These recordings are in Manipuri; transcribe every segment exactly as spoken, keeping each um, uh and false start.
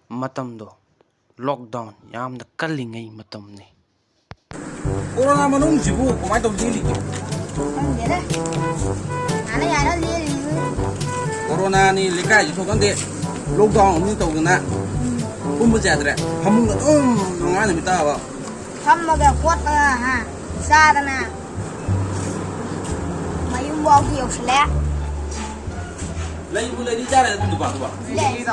ꯃꯇꯝꯗꯣ ꯂꯣꯛꯗꯥꯎꯟ ꯌꯥꯝꯅ ꯀꯜꯂꯤꯉꯩ ꯃꯇꯝꯅꯤ꯫ ꯀꯣꯔꯣꯅꯥ ꯃꯅꯨꯡꯁꯤꯕꯨ ꯀꯃꯥꯏꯅ ꯇꯧ ꯂꯦꯜꯂꯤꯒꯦ? ꯈꯪꯗꯦꯗ꯫ ꯌꯥꯅ ꯌꯥꯅ ꯂꯦꯜꯂꯤꯕꯅꯤ꯫ ꯀꯣꯔꯣꯅꯥꯅꯤ ꯂꯩꯀꯥꯏꯁꯨ ꯊꯣꯛꯀꯟꯗꯦ, ꯂꯣꯛꯗꯥꯎꯟ ꯑꯃꯨꯛ ꯇꯧꯗꯅ ꯄꯨꯝꯕꯁꯨ ꯌꯥꯗ꯭ꯔꯦ, ꯐꯃꯨꯡꯗ ꯑꯗꯨꯝ ꯅꯣꯡꯉꯥꯟ ꯅꯨꯃꯤꯠ ꯇꯥꯕ꯫ ꯐꯝꯃꯒ ꯈꯣꯠꯄꯒ ꯍꯥ, ꯆꯥꯗꯅ ꯃꯌꯨꯝꯐꯥꯎꯗꯤ ꯌꯧꯁꯤꯜꯂꯦ꯫ ꯂꯩꯕꯨ ꯂꯩꯔꯤ ꯆꯥꯔꯦ ꯑꯗꯨ ꯗꯨꯀꯥꯟꯗꯨꯕ꯫ ꯂꯩ꯫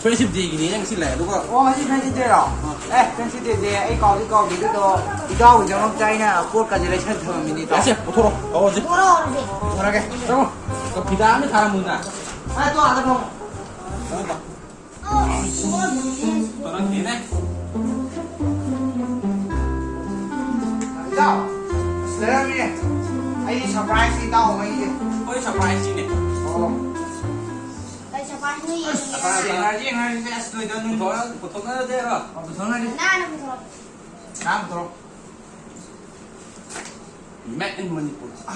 ꯐ꯭ꯔꯦꯟꯁꯤꯞ ꯗꯦꯒꯤꯅꯦ ꯅꯪ ꯁꯤ ꯂꯩ ꯑꯗꯨꯒ꯫ ꯑꯣ, ꯉꯁꯤ ꯐ꯭ꯔꯦꯟꯁꯤꯞ ꯗꯦꯔꯣ? ꯑꯦ, ꯐ꯭ꯔꯦꯟꯁꯤꯞ ꯗꯦꯁꯦ ꯑꯩ ꯀꯥꯎꯗꯤ ꯀꯥꯎꯗꯦ, ꯑꯗꯨꯗꯣ ꯏꯇꯥꯎꯒꯤꯗꯃꯛꯇ ꯑꯩꯅ ꯄꯣꯠꯀꯁꯦ ꯂꯩꯁꯜ ꯊꯝꯃꯝꯃꯤꯅꯤꯗꯣ꯫ ꯌꯥꯁꯦ, ꯄꯨꯊꯣꯔꯛꯑꯣ, ꯀꯥꯎꯔꯁꯦ꯫ ꯄꯨꯊꯣꯔꯛꯑꯣ꯫ ꯄꯨꯊꯣꯔꯛꯑꯒꯦ꯫ ꯆꯪꯉꯣ꯫ ꯐꯤꯗꯥ ꯑꯃ ꯊꯥꯔꯝꯃꯨꯅ꯫ ꯑ, ꯇꯣ, ꯑꯥꯗ ꯐꯝꯃꯣ꯫ ꯆꯪꯉꯣ, ꯇꯣ꯫ ꯇꯣ, ꯅꯪ ꯊꯦꯡꯅꯦ꯫ ꯏꯇꯥꯎ, ꯑꯁ, ꯂꯩꯔꯝꯃꯦ꯫ ꯑꯩ ꯁꯔꯄ꯭ꯔꯥꯏꯖꯅꯤ ꯏꯇꯥꯎ ꯑꯃꯒꯤꯁꯦ꯫ ꯍꯣꯏ, ꯁꯔꯄ꯭ꯔꯥꯏꯖꯅꯤꯅꯦ꯫ ꯑꯣ꯫ ꯀꯩ ꯁꯔꯄ꯭ꯔꯥꯏꯖꯅꯣ ꯌꯦꯡꯒꯦ꯫ ꯑꯁ, ꯌꯦꯡꯉꯁꯤ, ꯌꯦꯡꯉꯁꯤ꯫ ꯑꯁ, ꯂꯣꯏꯗꯧꯅꯤ꯫ ꯄꯨꯊꯣꯛꯅ-, ꯄꯨꯊꯣꯛꯅꯔꯁꯦ ꯍꯥꯏꯔꯣ? ꯑꯣ, ꯄꯨꯊꯣꯛꯅꯔꯁꯤ꯫ ꯅꯥꯟꯅ ꯄꯨꯊꯣꯔꯛꯑꯣ꯫ ꯅꯥꯟꯅ ꯄꯨꯊꯣꯔꯛꯑꯣ꯫ Made in Manipur꯫ ꯑꯁ,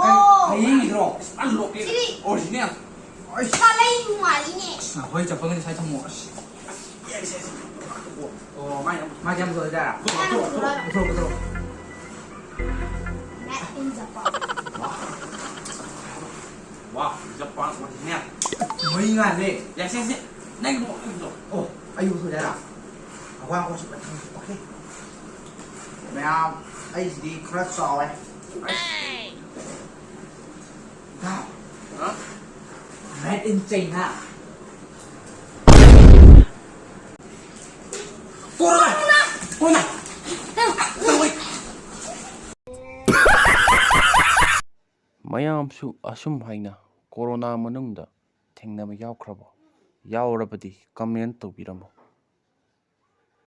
ꯑꯣ꯫ ꯍꯌꯦꯡꯒꯤꯗ꯭ꯔꯣ? ꯑꯁ, ꯐꯖꯅ ꯂꯣꯛꯀꯦ꯫ ꯁꯤꯗꯤ꯫ Original꯫ ꯑꯁ꯫ ꯁꯥ ꯂꯩ ꯅꯨꯡꯉꯥꯏꯔꯤꯅꯦ꯫ ꯑꯁ, ꯍꯣꯏ, ꯆꯠꯄꯒꯗꯤ ꯁ꯭ꯋꯥꯏ ꯊꯝꯃꯣ꯫ ꯑꯁ꯫ ꯌꯦꯡꯁꯦ, ꯌꯦꯡꯁꯦ꯫ ꯑꯣ, ꯃꯥꯏ ꯌꯥꯝ ꯃꯥꯏ ꯌꯥꯝ ꯐꯖꯩꯗ꯫ ꯅꯥꯟꯅ ꯄꯨꯊꯣꯔꯛꯑꯣ꯫ ꯄꯨꯊꯣꯔꯛꯑꯣ, ꯄꯨꯊꯣꯔꯛꯑꯣ꯫ Made in Japan꯫ ꯋꯥ, ꯖꯄꯥꯟ ꯑꯣꯔꯤꯖꯤꯅꯦꯜ꯫ ꯃꯩ ꯉꯥꯜꯂꯦ꯫ ꯌꯥꯁꯦ, ꯌꯥꯁꯦ꯫ ꯅꯪꯒꯤ ꯃꯑꯣꯡꯗꯣ꯫ ꯑꯣ, ꯑꯩ ꯎꯊꯣꯛ ꯌꯥꯔꯥ? ꯑꯋꯥꯡ ꯑꯋꯥꯡ ꯁꯨꯝ ꯊꯝ-, ꯑꯣꯀꯦ꯫ ꯃꯌꯥꯝ, ꯑꯩꯁꯤꯗꯤ ꯈꯔ ꯆꯥꯎꯋꯦ꯫ ꯏꯇꯥꯎ꯫ ꯍꯥ? Made in China꯫ Corona! Corona! ꯃꯌꯥꯝꯁꯨ ꯑꯁꯨꯝ ꯍꯥꯏꯅ ꯀꯣꯔꯣꯅꯥ ꯃꯅꯨꯡꯗ ꯊꯦꯡꯅꯕ ꯌꯥꯎꯈ꯭ꯔꯕꯣ? ꯌꯥꯎꯔꯕꯗꯤ ꯀꯃꯦꯟ ꯇꯧꯕꯤꯔꯝꯃꯨ꯫